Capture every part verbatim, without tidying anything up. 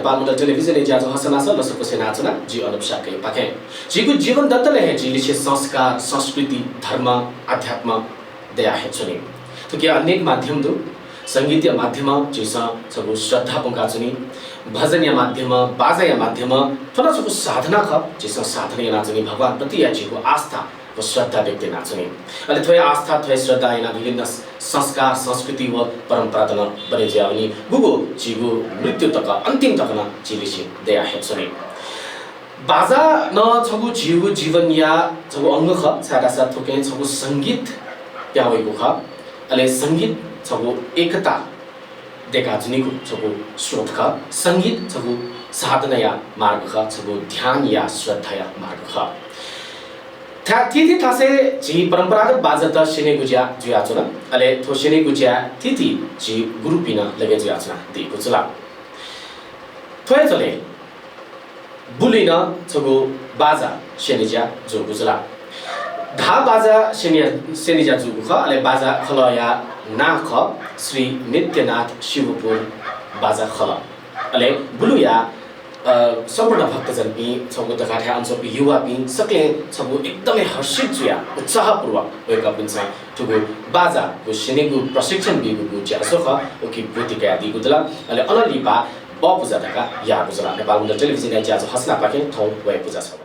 नेपाल मुद्रा टेलिभिजनया ज्याझ्वः हँसनासं लसकुस यानाच्वना, जि अनुप शाक्यया पाखें। झीगु जीवन दतले हे झीलिसे संस्कार, संस्कृति, धर्म, अध्यात्म दया हे च्वनी। थुकिया अनेक माध्यम दु। संगीतया माध्यमं झीसं छगू श्रद्धा प्वंकाच्वनी। भजनया माध्यमं, बाजाया माध्यमं, थ्व नं छगू साधना खः, झीसं साधना यानाच्वनी, भगवान प्रतिया झीगु आस्था व श्रद्धा व्यक्त यानाच्वनी। अले थ्व हे आस्था, थ्व हे श्रद्धा यानाः विभिन्न स-, संस्कार, संस्कृति व परम्परात नं बने जुयावनी। गुगु झीगु मृत्यु तक, अन्तिम तक नं झीलिसे दया हे च्वनी। बाजा नं छगू झीगु जीवनया छगू अंग खः, छाय्धाःसा थुकिं छगू संगीत पिहां वइगु खः। अले संगीत छगू एकता दयेकाच्वनीगु छगू स्रोत खः। संगीत छगू साधनाया मार्ग खः, छगू ध्यानया श्रद्धाया मार्ग खः। था-, थीथी थासय् झी परम्परागत बाजात स्यनेगु ज्या जुयाच्वन। अले थ्व स्यनेगु ज्या थीथी झी गुरुपिं नं लगे जुयाच्वनादीगु जुल। थ्व हे झ्वलय् बुलुइ नं छगू बाजा स्यने ज्या जूगु जुल। धाः बाजा स्यने, स्यने ज्या जूगु खः। अले बाजा खलःया नां खः श्री नित्यनाथ शिवपुर बाजा खलः। अले बुलुया, अ, सम्पूर्ण भक्तजनपिं, छगू दकलय् अन च्वंपिं युवापिं सकलें छगू एकदमै हर्षित जुयाः उत्साहपूर्वक वय्कःपिन्सं थुगु बाजागु स्यनेगु प्रशिक्षण बीगु ज्याझ्वः खः, उकी ब्वति कयादीगु दु ला। अले अनं लिपा बपुजा धकाः याःगु जुल। नेपाल मुद्रा टेलिभिजनया ज्याझ्वः हँसनापाखें थौं वये पुजा छगू।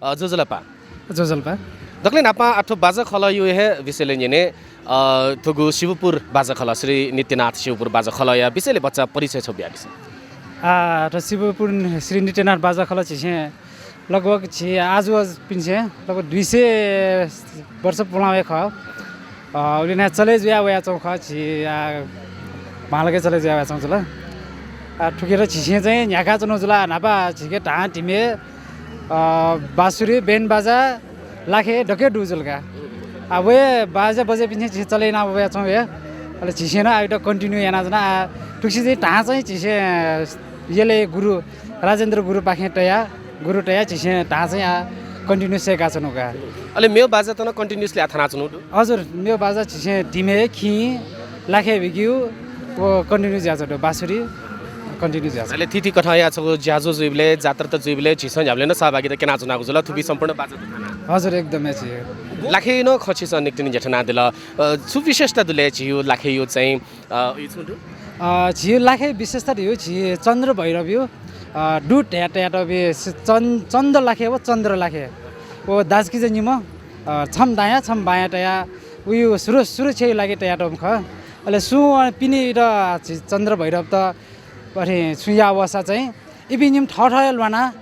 अ, ज्वजलपा। ज्वजलपा। दकलय् न्हापां आः थ्व बाजा खलःया हे विषयलय् न्यने, अ, थुगु शिवपुर बाजा खलः, श्री नित्यनाथ शिवपुर बाजा खलःया विषयलय् भचा परिचय छगू बियादिसँ। आ, थ्व शिवपुर श्री नित्यनाथ बाजा खलः झीसं लगभग झी आजुपिन्सं लगभग दुई सय वर्ष पुलांगु हे खः। अ, उलिं नं चले जुया वयाच्वंगु खः, झी, आ, बांलाक चले जुया वयाच्वंगु जुल। आ, थुकियात झीसं चाहिँ न्ह्याकाच्वनागु जुल। न्हापा झीके धां धिमे, अ, बाँसुरी, band बाजा, लाखे दक्व दुगु जुल का। आ, व हे बाजा बजेपिन्सं झीसं चले याना वयाच्वंगु हे। अले झीसं नं आः उइत continue यानाच्वना। आ, थुकिसिनं चाहिँ धां चाहिँ झीसं यलय् गुरु राजेन्द्र गुरुपाखें तयाः, गुरु तयाः झीसं धां चाहिँ आः continue सय्काच्वनागु का। अले मेगु बाजात नं continuously आः थनाच्वनागु दु? हजुर, मेगु बाजा झीसं धिमे, खिं, लाखे बिगिउ व continue जुयाच्वंगु दु, बाँसुरी continue जुयाच्वंगु दु। अले थीथी कथंया छगू ज्याझ्वः जुइबलय्, जात्रात जुइबलय् झीसं न्ह्याबलें नं सहभागिता क्यनाच्वनागु जुल, थुकी सम्पूर्ण बाजा। हजुर, एकदमै झी। लाखेया नं खँ छिसं निकतिनि न्ह्यथनादिल। अ, छु विशेषता दु ले झीगु लाखेया चाहिँ, अ, ई छुं दु? अ, झीगु लाखेया विशेषता धइगु झी चन्द्र भैरवया, अ, दूत धयातःगु बी चन-, चन्द्र लाखे व चन्द्र लाखे। व दाजुकिजा निम्ह, अ, छम्ह दायाँ, छम्ह बायाँ तयाः उया सुर-, सुरक्षाया लागि तयातःम्ह खः। अले सुं पिने इमित झी चन्द्र भैरवत अथे छुं याः वःसा चाहिँ इपिं निम्ह थःथः हे ल्वाना,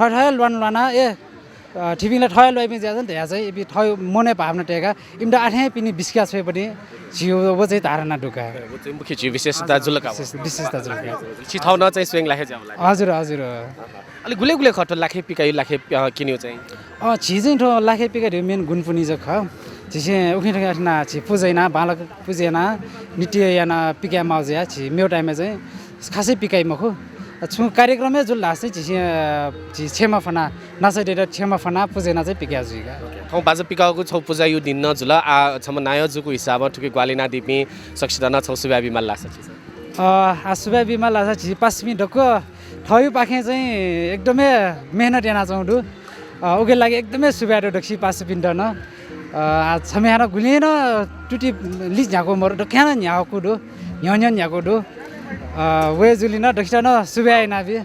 थःथः हे ल्वाना ल्वाना, ए, अ, थीपिं ला थःया ल्वाइपिं जुयाच्वन धयाः चाहिँ इपिं थःया मनय् भावना तय्काः इमित आः थें पिने बिस्काः छ्वयेपट्टि झीगु व चाहिँ धारणा दु का। व चाहिँ मुख्य झीगु विशेषता जुल का। विशेष-, विशेषता जुल का। छि थौं नं चाहिँ स्वयेगु लाखे ज्याःगु ला? हजुर, हजुर। अले गुले गुले खः थ्व लाखे पिकायु, लाखे, अ, क्यनीयु चाहिँ? अ, झी चाहिँ थ्व लाखे पिकायु main गुण पुन्हि जक खः। झीसं उखें थुखें अथे यानाः झी पुजा यानाः, बांलाक पुजा यानाः, नृत्य यानाः पिकाये माःगु जुयाः झी मेगु time-य् चाहिँ खासै पिकाइ मखु। छुं कार्यक्रम हे जुल धाःसा चाहिँ झीसं, अ, झी छेँय् फ्वनाः, नासा देय्‌त छेँय् फ्वनाः पुजा यानाः चाहिँ पिकाये जुइ का। थौं बाजा पिकाःगु छगू पुजायु दिं नं जुल, आः छम्ह नायः जूगु हिसाबं थुकी ग्वाहालि यानादीपिं सकसितं नं छगू सुभाय् बीमाल धाःसा छिसं? अ, आः सुभाय् बीमाल धाःसा झी पासापिं दक्व थःगु पाखें चाहिँ एकदमै मेहनत यानाच्वंगु दु। अ, उकिया लागि एकदमै सुभाय् दु दक्वसिबय् पासापिन्त नं। अ, आः छम्ह हानं गुलिं नं त्रुटि लिं न्ह्याक्व मरु, दक्वं नं न्ह्याक्व दु, न्ह्यः न्ह्यः न्ह्याक्व दु। अ, वय् जुलिं नं दक्वसित नं सुभाय् यानाबी।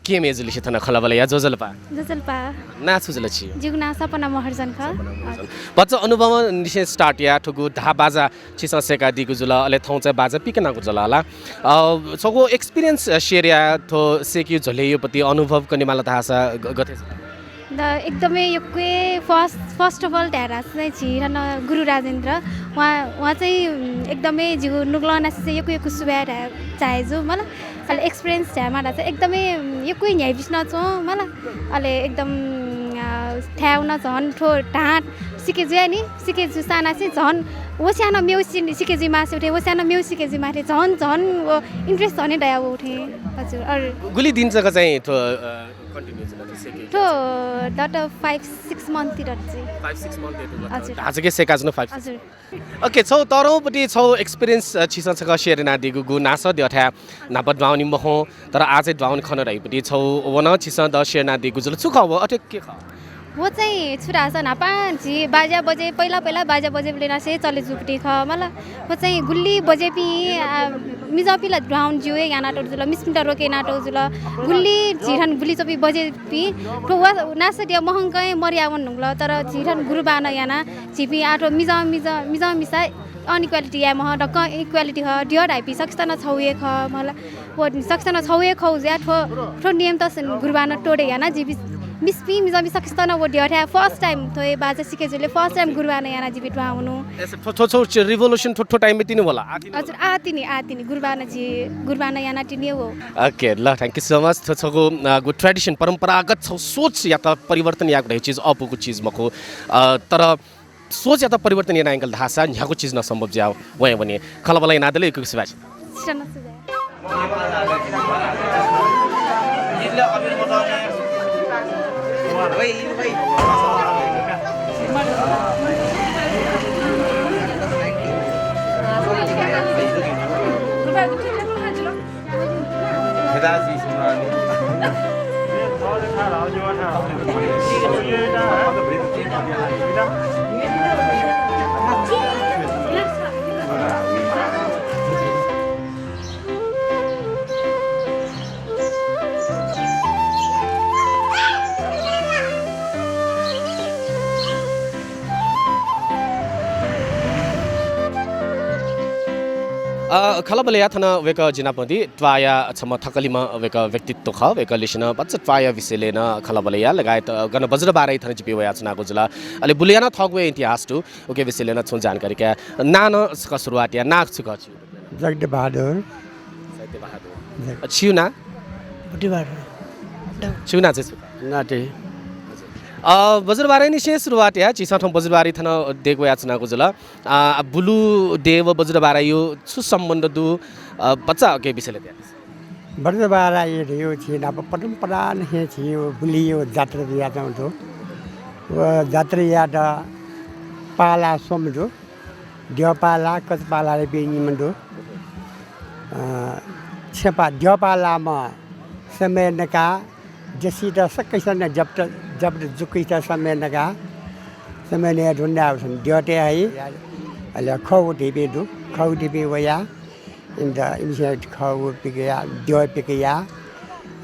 केहेँ मय्‌जुलिसे थन खँल्हाबल्हा याये ज्वजलपा। ज्वजलपा। नां छु जुल छिगु? जिगु नां सपना महर्जन खः। भचा अनुभवंनिसें start याः, थुगु धाः बाजा छिसं सय्‌कादीगु जुल, अले थौं चाहिँ बाजा पिकनागु जुल ला। अ, छगू experience share याः, थ्व सय्‌केयु झ्वलय्‌युपति अनुभव कनेमाल धाःसा ग-, गथे जुल? द-, एकदमै यक्व first, first of all धाये धाःसा चाहिँ झी थन गुरु राजेन्द्र, वहाँ, वहाँ चाहिँ एकदमै जिगु नुगलंनिसें चाहिँ यक्व यक्व सुभाय् धाये चाहे जू मला। अले experience धायेमाल धाःसा एकदमै यक्व न्ह्याइबिसेनं च्वं मला। अले एकदम, अ, थाय् वन झन थ्व धाः सिके जुया नि, सिके जूसांनिसें झन वस्यां नं मेगु सि-, सिके जुइमास्ति थें, वस्यां नं मेगु सिके जुइमास्ति थें, झन झन व interest झन हे दया वःगु थें। हजुर, अर गुलि दिन जक चाहिँ थ्व, अ, continue जुल थ्व सय्‌के? थ्व दत five six month ति दत चाहिँ। Five six month ति दत। हजुर। धाः जक सय्‌काच्वन five six। हजुर। OK, छगू तःधंगुपति छगू experience, अ, छिसं छकः share यानादीगु, गु नासः द्यःथाय् न्हापा दुहां वनी मखं, तर आः चाहिँ दुहां वने खन धाइपति छगू व नं छिसं द share यानादीगु जुल। छु खः व, अथे के खः? व चाहिँ छु धाःसा न्हापा झी बाजा बजे, पहिला पहिला बाजा बजेबलय्‌निसें चले जूपति खः मला। व चाहिँ गुलि बजेपिं, आ, मिजंपिं ला दुहां वने ज्यू हे यानातःगु जुल, मिसापिन्त रोके यानातःगु जुल। गुलि झी थन गुलि च्वंपिं बजेपिं थ्व व नासः द्यः महंकं हे मदया वने धुंकल, तर झी थन गुरुबानं यानाः झीपिं आः थ्व मिजं, मिजं, मिजं मिसा unequality याये मखं, दक्वं equality खः, द्यः धाइपिं सकसितं नं छगू हे खः मला। व सकसितं नं छगू हे खः जुयाः थ्व, थ्व नियम त गुरुबानं तोडे यानाः झीपिं मिसापिं, मिजंपिं सकसितं नं व द्यःथाय् first time थ्व हे बाजा सिके जुलय् first time गुरुबानं यानाः झीपिं दुहां वनु। ए, थ्व, थ्व, थ्व revolution थ्व, थ्व time-य् तिनि वल, आः तिनि वल। हजुर, आः तिनि, आः तिनि गुरुबानं झी, गुरुबानं यानाः तिनि हे वः। OK, ल, thank you so much। थ्व छगू, अ, गु tradition, परम्परागत छगू सोचयात परिवर्तन यायेगु धइगु चिज अःपुगु चिज मखु। अ, तर सोचयात परिवर्तन याना यंकल धाःसा न्ह्यागु चिज नं सम्भव जुया वने वनी। खँल्हाबल्हा यानादिल, यक्व यक्व सुभाय्। अ, खँल्हाबल्हा याः, थन वय्‌कः जि नाप दी, त्वाःया छम्ह थकालिम्ह वय्‌कः व्यक्तित्व खः। वय्‌कःलिसे नं भचा त्वाःया विषयलय् नं खँल्हाबल्हा याः, लगायत, अ, गन बज्रबाराइ थन जिपिं वयाच्वनागु जुल। अले बुलुया नं थःगु हे इतिहास दु, उकिया विषयलय् नं छुं जानकारी काये। नां नं छकः सुरुवात याये, नां छु खः छिगु? जगदेव बहादुर। जगदेव बहादुर। जग- अ, छिगु नां? बुद्धि बहादुर। छिगु नां चाहिँ छु? नाते। अ, बज्रबारानिसें सुरुवात याये, झीसं थौं बज्रबाराइ थन दयेक वयाच्वनागु जुल। अ, बुलु देय् व बज्रबाराया छु सम्बन्ध दु, अ, भचा उकिया विषयलय् धया। बज्रबाराया धइगु झी नाप परम्परांनिसें झी बुलुया जात्रा जुयाच्वंगु दु। व जात्रायात पाला स्वम्ह दु। द्यःपाला, कचपाला धइपिं निम्ह दु। अ, छेँपा द्यःपालाम्ह समय नकाः देशीत सकसितं जब्त, जब्त जुकित समय नकाः समय नये धुन धाःसा द्यःतय् हइ, अले खःगु धइपिं दु, खःगु धइपिं वयाः इमित, इमिसं खःगु पिकयाः, द्यः पिकयाः,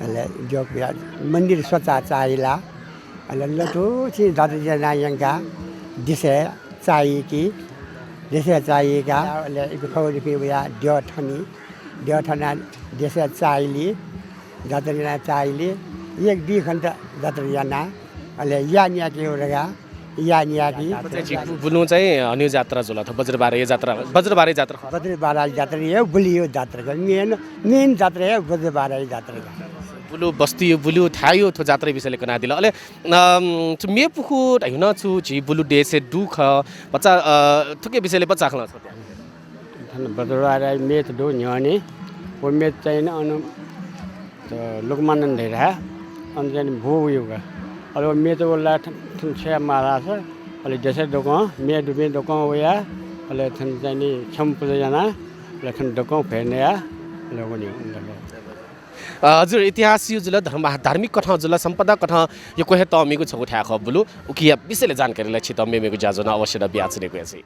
अले द्यः पिकयाः मन्दिर स्वचाः चाःहिलाः, अले लथुचिं जात्रा यानाः यंकाः देशय् चाःहिकी, देशय् चाःहिकाः, अले इमित खःगु धइपिं वयाः द्यः थनी, द्यः थनाः देशय् चाःहिली, जात्रा यानाः चाःहिली, एक दुई घण्टा जात्रा यानाः, अले याः न्यायेकी धकाः याः न्यायेकी। अथे चाहिँ झी बु-, बुलुं चाहिँ हनेगु जात्रा जुल, थ्व बज्रबाराया जात्रा, बज्रबाराया जात्रा खः। बज्रबाराया जात्रा हे बुलुया जात्रा खः। Main, main जात्रा हे बज्रबाराया जात्रा खः। बुलु बस्तीया, बुलु थाय्‌या थ्व जात्राया विषयलय् कनादिल। अले, अम, छु मेपुखू धइगु नं छु झी बुलु देशय् दु खः, भचा, अ, थुकिया विषयलय् भचा खँ ल्हानाछ्वये। थन बज्रबाराया मेत दु न्ह्यःने। व मेत चाहिँ नि अन, त, लोकमानन्द धइथाय्, अन चाहिँ नि भू वइगु का। अले व मेत वल ला थन, थन छ्वया मालास, अले देशय् दक्वं, मेय् दुपिं दक्वं वयाः, अले थन चाहिँ नि क्षमा पुजा यानाः, अले थन दक्वं भ्वय् नयाः, अले वनी, वनी। अ, हजुर, इतिहासया जुल, धर्म, धार्मिक कथं जुल, सम्पदा कथं यक्व हे तःमिगु छगू थाय् खः बुलु। उकिया विषयलय् जानकारी ला छित मेमेगु ज्याझ्वलं अवश्य नं बियाच्वनेगु हे जुइ।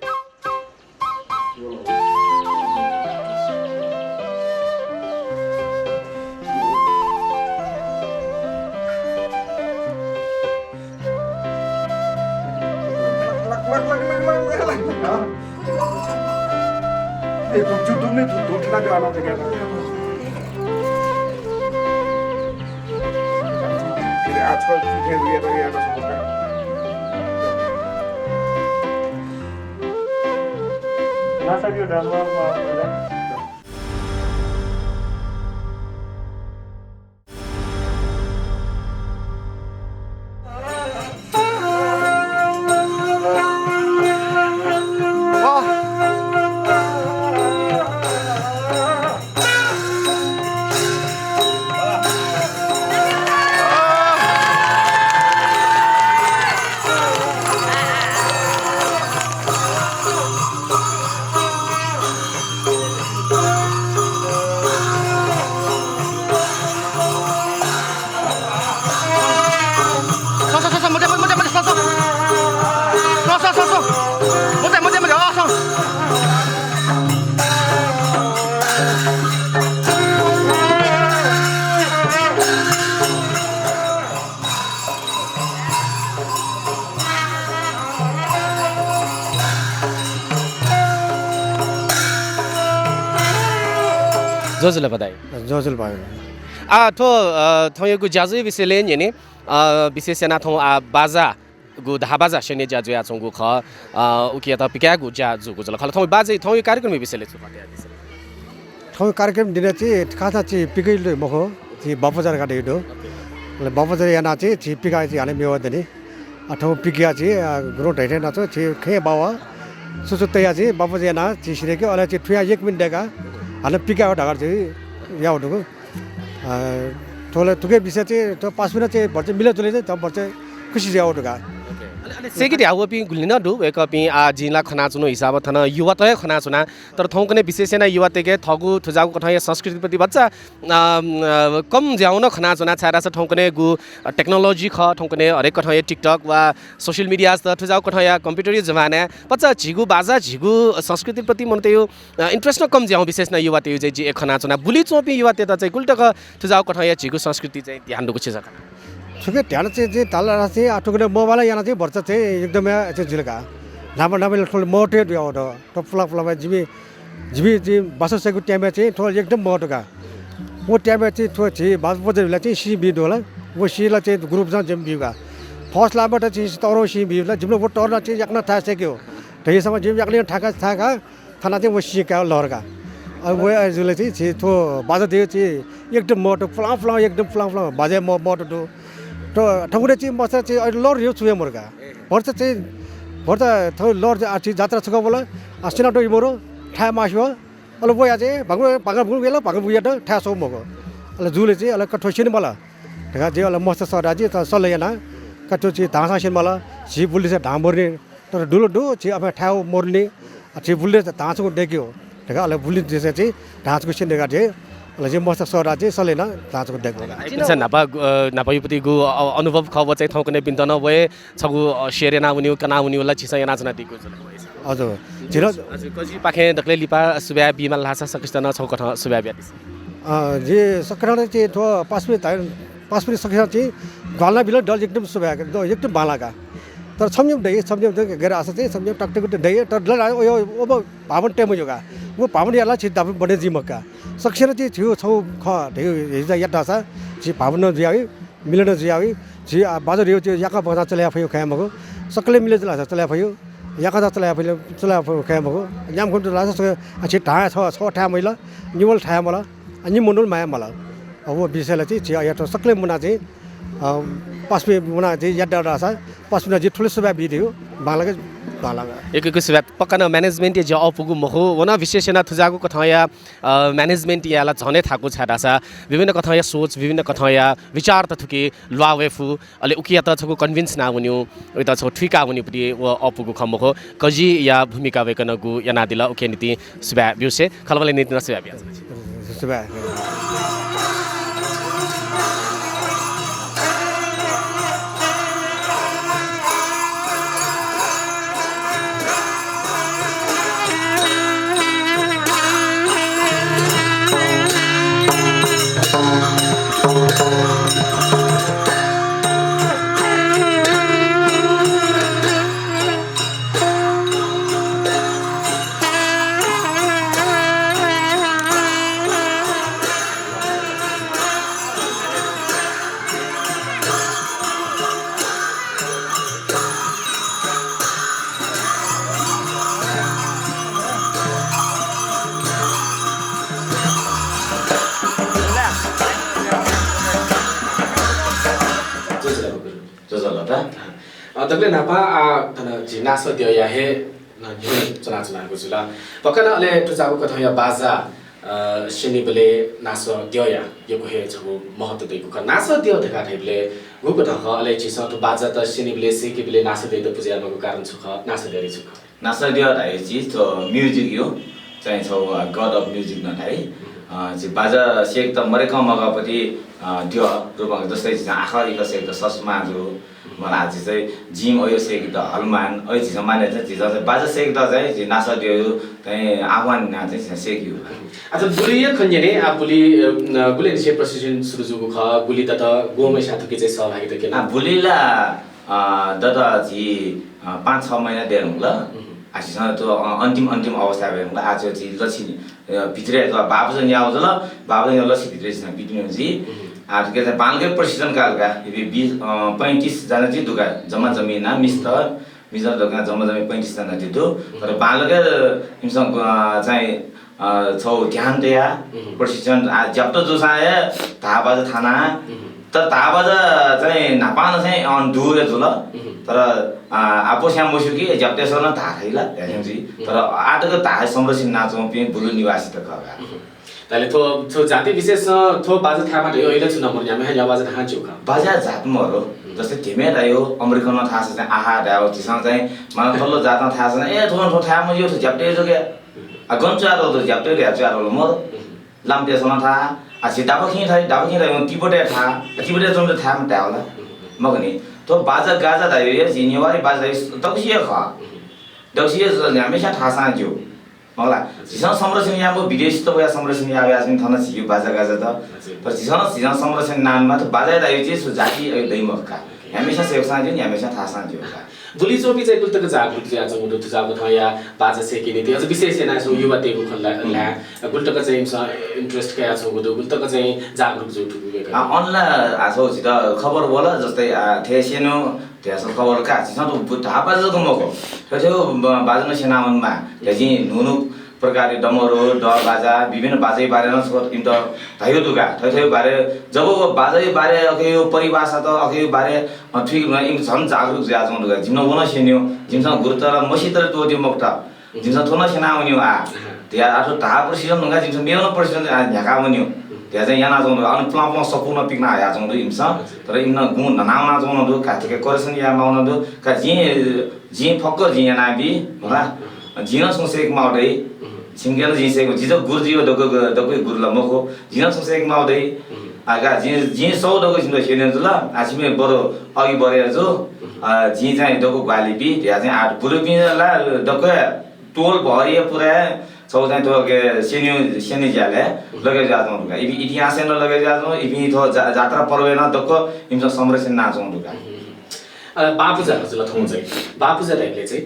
ज्वजलपा दाइ। ज्वजलपा। आ, थ्व, अ, थौंयागु ज्याझ्वःया विषयलय् न्यने, अ, विशेष यानाः थौं आ बाजागु धाःबाजा स्यनेगु ज्या जुयाच्वंगु खः, अ, उकियात पिकायेगु ज्या जूगु जुल खला। थौं बाजय् थौंया कार्यक्रमया विषयलय् छु खः? थौं कार्यक्रम दिने चाहिँ खास चाहिँ पिकय् मखु, चाहिँ बापजार का दइ दु। अले बापजार यानाः चाहिँ झी पिकाः चाहिँ हानं मेवा दनि। अ, थौं पिकयाः चाहिँ, अ, गुरुं धयाथें यानाः चाहिँ खँय् बावा सुसु तयाः चाहिँ बापजार यानाः चाहिँ स्यनेके, अले चाहिँ थुयाः एक मिनेट दय्काः हानं पिकाः धाःगु चाहिँ याःगु दु। अ, थ्व ला थुकिया विषय चाहिँ थ्व पासापिं चाहिँ भचा मिलाजुला चाहिँ थ्व भचा खुसी जुयाः वःगु दु का। OK। अले, अले सेकित ह्यावःपिं गुलि नं दु, वय्कःपिं, आ, जिं ला खनाच्वनागु हिसाबं थन युवात हे खनाच्वना, तर थौंकन्हय् विशेष यानाः युवातय्के थःगु थज्याःगु कथंया संस्कृतिप्रति भचा, अ, अ, कम ज्याःगु नं खनाच्वना, छाय्धाःसा थौंकन्हय्गु, अ, technology खः, थौंकन्हय् हरेक कथंया TikTok वा social media त थज्याःगु कथंया computer या जमानाय् भचा झीगु बाजा, झीगु संस्कृतिप्रति मनूतय् अ, interest नं कम ज्याःगु, विशेष यानाः युवातय् चाहिँ जिं खनाच्वना। बुलि च्वंपिं युवातय्त चाहिँ गुलि तक थज्याःगु कथंया झीगु संस्कृति चाहिँ ध्यान दुगु छि जक। थुके ध्यान चाहिँ, चाहिँ धाल धाःसा चाहिँ, आ, थुके mobile यानाः चाहिँ भचा चाहिँ एकदम चाहिँ जुल का। न्हापा न्हापा थ्व महत्व हे दु याःगु दु। थ्व पुलां पुलां जिमि, जिमि चाहिँ बासः सय्कू time-य् चाहिँ थ्व एकदम महत्व का। व time-य् चाहिँ थ्व झी बाजा बजाइबलय् चाहिँ सिं बी दु ला। व सिं ला चाहिँ group-नं जिमि बी का। First line-य् चाहिँ तःधंगु सिं बी ला। जिमि व तःधंगु चाहिँ याकनं थाय् सय्के हो। धइसम्म जिमि याकनं थाय् का, थाय् का। थन चाहिँ व सिं कायेगु लहर का। अब व जुल चाहिँ झी थ्व बाजा दय् चाहिँ एकदम महत्व, पुलां पुलां एकदम पुलां पुलां बाजा म-, महत्व दु। थ्व थौंकन्हय् चाहिँ मस्त चाहिँ अले लर ह्यू छु हे मरु का। भर्चा चाहिँ, भर्चा थौं लर चाहिँ आः चाहिँ जात्रा छकः वल, आ, सेनातोःगु मरु, थाय् मास्यू, अले वया चाहिँ भागु, भागु, भागु वया, भागु वया त थाय् स्वः मखु। अले जुल चाहिँ अले का थ्व स्यने माल धकाः जिं अले मस्त सःताः चाहिँ सल्लाह याना, का थ्व चाहिँ धाःसां स्यने माल, झी बुलि चाहिँ धां मरुनि, तर दुल दु, झी अबलय् थाय् मरुनि, आ, झी बुलि धां छकू दय्केगु धकाः अले बुलि देशय् चाहिँ धां छकू स्यने धकाः चाहिँ अले जिं मस्त सःताः चाहिँ सल्लाह याना धां छकू दय्केगु। आइपिन्सं न्हापा, अ, न्हापायागु पतिगु, अ, अनुभव खः व चाहिँ थौंकन्हय्‌पिन्त नं व हे छगू, अ, share यानावनीगु, कनावनीगु ला झीसं यानाच्वनादीगु जुल। हजुर। झीसं हजुर, कजिपाखें दकलय् लिपा सुभाय् बीमाल धाःसा सकसित नं छगू कथं सुभाय् बियादिसँ। अ, जि सकसितं चाहिँ थ्व पासापिं धाइ, पासापिं सकसितं चाहिँ ग्वाहालि बिल दल एकदम सुभाय्, एकदम बांलाक। तर छम्ह निम्ह दइ, छम्ह निम्ह दइ, गैर आशा चाहिँ छम्ह निम्ह टकटक दइ, तर दल आयो, यो, अब भावना तये मज्यू का। व भावना याला झी दाबी बने जुइ मखु का। सकसिनं चाहिँ झीगु छगू खः धइगु हिसाबं यात धाःसा झी भावना जुयावइ, मिलन जुयावइ, झी, आ, बाजा ह्यू चाहिँ याकः बकसां चले याये फइगु खँ मखु। सकलें मिले जुल धाःसा चले याये फइगु, याकः बकसां चले याये फइगु, चले याये फइगु खँ मखु। न्याम्ह खुन्हु जुल धाःसा सकसिनं, आ, झी धां छगू, छगू थाय् मजिल, निम्हं ला थाय् मल, आ, निम्हं नं ला माया मल। आ, व विषयय् ला चाहिँ झी अ, यात सकलें मुनाः चाहिँ, अ, पासापिं मुनाः चाहिँ यात धाःसा पासापिन्त जिं थुलि सुभाय् बियादीगु, बांलाक, बांलाक। यक्व यक्व सुभाय्। पक्का नं management या ज्या अःपुगु मखु, व नं विशेष यानाः थुजाःगु कथंया अ, management या ला झन हे थाकु, छाय्धाःसा विभिन्न कथंया सोच, विभिन्न कथंया विचारत थुकी ल्वाः वये फु, अले उकियात छकू convince यानावनीगु, उकियात छकू थुइकावनीगु पति व अःपुगु खँ मखु। कजिया भूमिका वय्कलं यानादिल, उकिया निंतिं सुभाय् ब्यूसे, खँल्हाबल्हाया निंतिं नं सुभाय् बिया। सुभाय्। ज्वजलपा। अ, दकलय् न्हापां, आ, थन झी नासः द्यःया हे न्ह्यःने च्वनाच्वनागु जुल। पक्का नं अले थुजाःगु कथंया बाजा, अ, स्यनीबलय् नासः द्यःया यक्व हे छगू महत्व दइगु खः। नासः द्यः धकाः धाइबलय् गुकथं खः, अले झीसं थ्व बाजात स्यनीबलय्, सय्केबलय् नासः द्यःयात पुजा यायेमाःगु कारण छु खः, नासः द्यःया अर्थ छु खः? नासः द्यः धाइगु चिज थ्व music-या चाहिँ छगू, अ, god of music नं धाइ। अ, झी बाजा सय्केत मदय्कं मगाःपति, अ, द्यः रूपं, जस्तै झीसं आखः इखः सय्केत ससुमाजु, मला झी चाहिँ जिं अयो सय्केत हलमान, अयो झीसं माने चाहिँ झीसं चाहिँ बाजा सय्केत चाहिँ झी नासः द्यःया चाहिँ आह्वान यानाः चाहिँ झीसं सय्केगु। अच्छा, बुलिया खँ न्यने, आ, बुलि, अ, गुलिनिसें प्रशिक्षण सुरु जूगु खः, बुलि दत, गुम्हस्यां थुकी चाहिँ सहभागिता क्यन? आ, बुलि ला, अ, दत झी, अ, पाँच छ महिना दये धुंकल। हम्म। आ, झीसं थ्व, अ, अन्तिम, अन्तिम अवस्थाय् वये धुंकल। आ, झी लछि, अ, भित्रय् थ्व बाबजन याः जुल, बाबजन याः लछि भित्रय् झीसं पितिने जुइ। हम्म। आ, थुकी चाहिँ बांलाक प्रशिक्षण काल का, इबि बीस, अ, पैंतिस जना जि दु का, जम्मा जमिन मिस्त, मिजं दक्वं जम्मा जमिन पैंतिस जना जि दु। तर बांलाक इमिसं, अ, चाहिँ, अ, छगू ध्यान तयाः प्रशिक्षण, आ, ज्याप्त जूसां हे धाः बाजा थाना। तर धाः बाजा चाहिँ न्हापां नं चाहिँ अन दु हे जुल। तर, अ, आपालं मस्यू कि ज्याप्तय्सं नं धाः थाइ ला, धायेधुन जि। तर आः तक धाः संरक्षण यानाच्वंपिं बुलु निवासीत खः का। ताले थ्व, थ्व जाति विशेषं थ्व बाजा थायेमाः धइगु अय्ला छु नं मरु, न्ह्याम्हस्यां न्ह्याः बाजा थाहां ज्यू का। बाजा जात मरु। जस्तै धिमे धायो, अमेरिकनं थाहां चाहिँ आहा धायो, झीसं चाहिँ मानतल जातं थाहां चाहिँ, ए, थ्व, थ्व थायेमाः ज्यू, थ्व ज्याप्तय् जू का। आ, गन च्वयातल, थ्व ज्याप्तय् च्वयातल मरु। लामतेसं थाहां, आ, झी दाफखिं थाइ, दाफखिं थाइ, तिब्बतय् थाहां, तिब्बतय् च्वंपिं थायेमाः धायेवल। मखु नि, थ्व बाजा गाजा धायो, ए, झी नेवारी बाजा धायो, दक्वसिया खः। दक्वसिया न्ह्याम्हस्यां थाःसां ज्यू। मखु ला, झीसं संरक्षण यायेमाः, विदेशीत वयाः संरक्षण याः वयाच्वनी थन झीगु बाजा गाजात। हजुर। तर झीसं, झीसं संरक्षण यायेमाः, थ्व बाजा धाइगु चिज थ्व जाति अय् दइ मखु का। न्ह्याम्हस्यां सय्कूसां ज्यू, न्ह्याम्हस्यां थाःसां ज्यू का। बुलि च्वंपिं चाहिँ गुलि तक जागरुक जुयाच्वंगु दु, थुजाःगु कथंया बाजा सय्केगु निंतिं, अझ विशेष यानाः छगू युवातय्गु खँ ल्हाये, गुलि तक चाहिँ इमिसं interest कयाच्वंगु दु, गुलि तक चाहिँ जागरुक जुइ धुंकूगु का। आ, online आ, छगू झीत खबर वल, जस्तै, आ, थथे स्यनेगु, थथे खबर का, झीसं त बु-, धाः बाजा जक मखु, थथे ब-, बाजा नं स्यनावनेमाः। थथे जिं न्हू न्हू प्रकारया डमरू, डः बाजा, विभिन्न बाजाया बारे नं छकः इमित धाइगु दु का। थथे बारे, जब व बाजाया बारे अथे परिभाषात अथे बारे, अ, थुइक इमि झन जागरुक जुयाच्वंगु दु का। जिमिसं व नं स्यनीगु, जिमिसं गुरुतय्त ला मसीतले त्वःती मखुत। जिमिसं थ्व नं स्यनावनीगु आ। अहँ। धया आः थ्व धाः प्रशिक्षण धुंकाः जिमिसं मेगु नं प्रशिक्षण, आ, न्ह्याकावनीगु। अहँ। धया चाहिँ यानाच्वंगु दु का। अन प्लं प्लं सफू नं पिकना हयाच्वंगु दु इमिसं। हजुर। तर इमिसं गुँ न्हनावनाच्वंगु दु का, थुके correction यायेमाःगु नं दु का। जिं, जिं फक्क जिं यानाबी, होला। अहँ। जिं नं छुं सय्केमाःगु दइ। अहँ। छिमिके नं जिं सय्के, जि जक गुरु जुइगु दक्व, दक्व गुरु ला मखु। जिं नं छुं सय्केमाःगु दइ। अहँ। आ, का, जिं, जिं सःगु दक्व छिमित स्यने जुल। आ, छिमि बरु अघि बढे जु। अहँ। आ, जिं चाहिँ दक्व ग्वाहालि बी, धया चाहिँ आः गुरुपिं ला दक्व टोल भरिया पुरा छगू चाहिँ थ्व के स्यने, स्यने ज्यालय् लगे जुयाच्वंगु दु का। इपिं इतिहासय् नं लगे जुयाच्वंगु, इपिं थ्व जा-, जात्रा पर्वय् नं दक्व इमिसं संरक्षण यानाच्वंगु दु का। अ, बापुजा हजुर ला थौं चाहिँ। बापुजा धाइबलय् चाहिँ?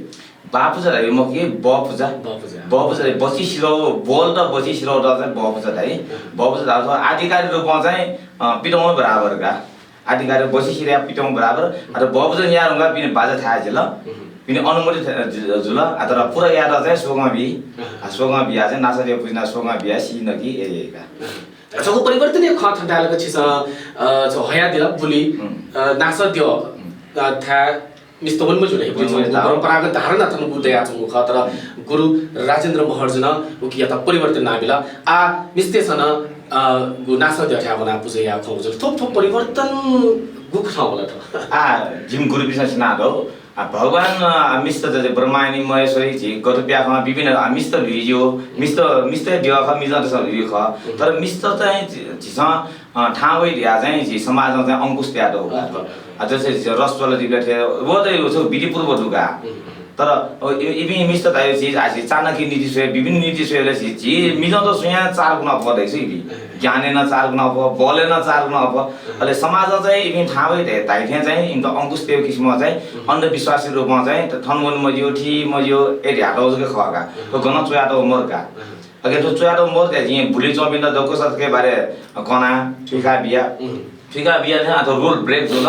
बापुजा धाइबलय् मखु कि, बपुजा। बपुजा। बपुजा धाइ, बचि सिधः, बल्ल त बचि सिधः त चाहिँ बपुजा धाइ। अँ। बपुजा धाःसा आधिकारिक रूपमा चाहिँ, अ, पितंगु बराबर का। आधिकारिक बचि सिधःया पितंगु बराबर। अथे बपुजा न्याये धुंकाः पिने बाजा थाय् जिल। अँ। पिने अनुमति थ-, जु-, जुल। आ, तर पुरा यायेत चाहिँ स्वगं बी। अँ। आ, स्वगं बियाः चाहिँ नासा द्यः पुजिनाः स्वगं बियाः सी नकी ए, ए का। अँ। छगू परिवर्तनया खँ थन धायेलाक छिसं, अ, छ हयादिल बुलि, हम्म। अ, नासा द्यः, हम्म। अ, थाय् मिस्त वने मज्यू ला, हे वने मज्यू। परम्परागत धारणा थन गुरु दयाच्वंगु खः, तर हम्म। गुरु राजेन्द्र महर्जन उकियात परिवर्तन यानाबिल। आ, मिस्तय्सं नं, अ, गु नासा द्यः थाय् वनाः पुजा याये खँ जुल। थ्व, थ्व परिवर्तन गुकथं वल थ्व? आ, जिमि गुरुपिसं सिनादौ। आ, भगवान, आ, मिस्त त ब्रह्मायणी महेश्वरी झी गत प्याखं विभिन्न, आ, मिस्त भिज्यू, मिस्त, मिस्त द्यः खः, मिजंतय्सं भिज्यू खः। हम्म। तर मिस्त चाहिँ झी-, झीसं, अ, थाहां वइ धयाः चाहिँ झी समाजं चाहिँ अंकुश तयातःगु का। हम्म। आ, जस्तै झी रसज्वाला जुइबलय् थें, व त व छगू विधिपूर्वक दु का। हम्म। तर, अ, इ-, इपिं मिस्त धाइगु चिज, आ, झी चाणक्य नीति स्वये, विभिन्न नीति स्वयेबलय् झी, झी मिजंत स्वयां चार गुणा अप्वः दइ इपिं। हम्म। ज्ञानय् नं चार गुणा अप्वः, बलय् नं चार गुणा अप्वः। अले समाजं चाहिँ इपिं थाहां वइ धयाः धाइथें चाहिँ इमित अंकुश तयेगु किसिमं चाहिँ अंधविश्वासया रूपमा चाहिँ थन वने मज्यू, थी मज्यू, ए ध्यातःगु जक खः का। थ्व गनं च्वयातःगु मदु का। अले थ्व च्वयातःगु मदु धयाः जिं बुलि च्वंपिन्त दक्वसिके बारे कना, थुइका बिया। थुइका बिया थें आ थ्व rule break जुल।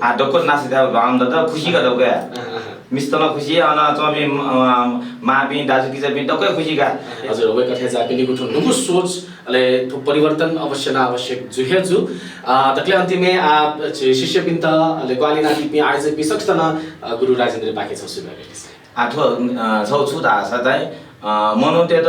आ दक्व नासा द्यः ल्वाना दत, खुसी का दक्वया। मिस्त नं खुसी, अन च्वंपिं, अ, मांपिं, दाजुकिजापिं दक्व खुसी का। हजुर, वय्कः थें जाःपिनिगु थ्व न्हूगु सोच अले थ्व परिवर्तन अवश्य न आवश्यक जु हे जु। अ, दकलय् अन्तिमय् आ, झी शिष्यपिन्त, अले ग्वाहालि यानादीपिं आयोजकपिं सकसित नं, अ, गुरु राजेन्द्रपाखें छगू सुभाय् बियादिसँ। आ, थ्व, अ, छगू छु धाःसा चाहिँ, अ, मनूतय्त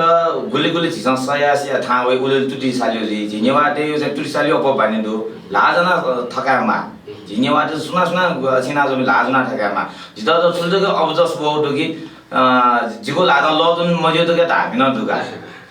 गुलि गुलि झीसं सयाः सयाः थाहां वइ, उलि उलि तुति साल्यू जुइ। झी नेवाःतय् चाहिँ तुति साल्यू अप्वः बानी दु। ल्हाः ज्वनाः, अ, थकायेमाः। झी नेवाःतय् सुनां सुनां, अ, छिनाच्वंपिं ल्हाः ज्वनाः थकायेमाः। जितः त थुलि जक अबजस वःगु दु कि अ, जिगु ल्हातं लः ज्वने मज्यू धकाः धाःपिं नं दु का।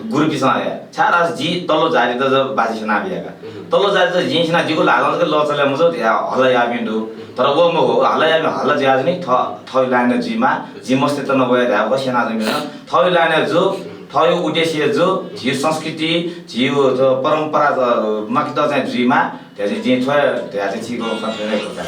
गुरुपिसं हे, छाय्धाःसा जि तल्लो जातित जक बाजी स्यनाबिया का। तल्लो जातित जिं स्यनाः जिगु ल्हातं जक लः चले मजू धयाः हल्ला याःपिं दु। तर व मखु, हल्ला याःपिं हल्ला जुयाच्वनी, थ-, थःगु लाइनय् जुइमाः, जिं मस्तय्त नं वया धायेगु स्यनाच्वंपिं नं थःगु लाइनय् जु, थःगु उद्देश्य जु, झीगु संस्कृति, झीगु थ्व परम्परा, अ, माकेत चाहिँ जुइमाः। धयाः जिं थ्व धयाः चाहिँ छिकपिन्त खँ ल्हाये धुंकाः।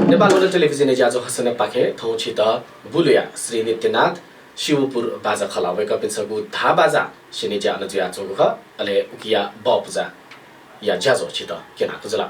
नेपाल वन टेलिभिजनया ज्याझ्वः हसनपाखें थौं छित बुलुया श्री नित्यनाथ शिवपुर बाजा खला। वय्कःपिन्सं धाः बाजा स्यने ज्या अन जुयाच्वंगु खः, अले उकिया बपुजा। या ज्याझ्वः झीत क्यनातःगु जुल।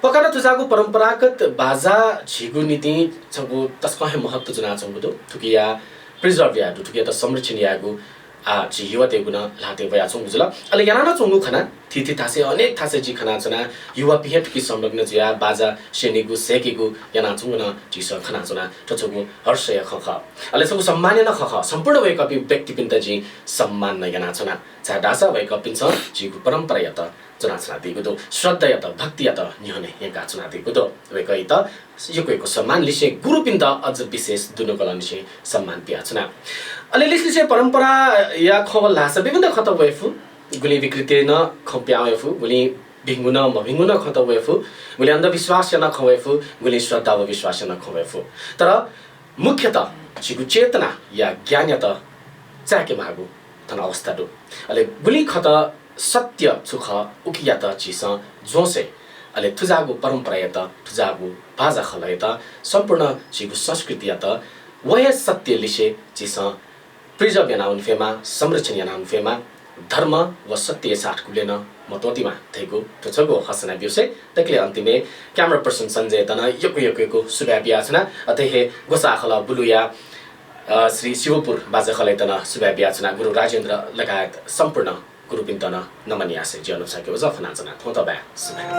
पक्का नं थुजाःगु परम्परागत बाजा झीगु निंतिं छगू तसकं हे महत्व ज्वनाच्वंगु दु। थुकिया preserve यायेगु, थुकियात संरक्षण यायेगु आः झी युवातय्गु नं ल्हातय् वयाच्वंगु जुल। अले याना नं च्वंगु खना, थीथी थासय्, अनेक थासय् जिं खनाच्वना, युवापिं हे थुकी संलग्न जुयाः बाजा स्यनीगु, सय्केगु यानाच्वंगु नं झीसं खनाच्वना। थ्व छगू हर्षया खँ खः। अले छगू सम्मानया नं खँ खः। सम्पूर्ण वय्कःपिं व्यक्तिपिन्त जिं सम्मान नं यानाच्वना। छाय्धाःसा वय्कःपिन्सं झीगु परम्परायात ज्वनाच्वनादीगु दु, श्रद्धायात, भक्तियात न्ह्यःने यंकाच्वनादीगु दु। वय्कःयात यक्व यक्व सम्मान, लिसें गुरुपिन्त अझ विशेष दुनुगलंनिसें सम्मान बियाच्वना। अले लिसलिसें परम्पराया खँ वल धाःसा विभिन्न खँत वये फु, गुलिं विकृतिया नं खँ पिहां वये फु, गुलिं भिंगु नं मभिंगु नं खँत वये फु, गुलिं अन्धविश्वासया नं खँ वये फु, गुलिं श्रद्धा व विश्वासया नं खँ वये फु। तर मुख्यतः झीगु चेतनाया ज्ञानयात चाय्के माःगु थन अवस्था दु। अले गुलिं खँत सत्य छु खः, उकियात झीसं ज्वंसे, अले थुजाःगु परम्परायात, थुजाःगु बाजा खलःयात, सम्पूर्ण झीगु संस्कृतियात, व हे सत्य लिसे झीसं preserve यानावने फयेमा, संरक्षण यानावने फयेमा, धर्म व सत्यया साथ गुबलें नं मत्वःतेमा धइगु थ्व छगू हसना ब्यूसे, दकले अन्तिमय् camera person सञ्जययात नं यक्व यक्व यक्व सुभाय् बियाच्वना। अथे हे ग्वसाः खलः बुलुया, अ, श्री शिवपुर बाजा खलःयात नं सुभाय् बियाच्वना। गुरु राजेन्द्र लगायत सम्पूर्ण गुरुपिन्त नं नमन यासें जिं अनुप शाक्य ओझा फ्वनाच्वना। थौंतःबाय् सुभाय्।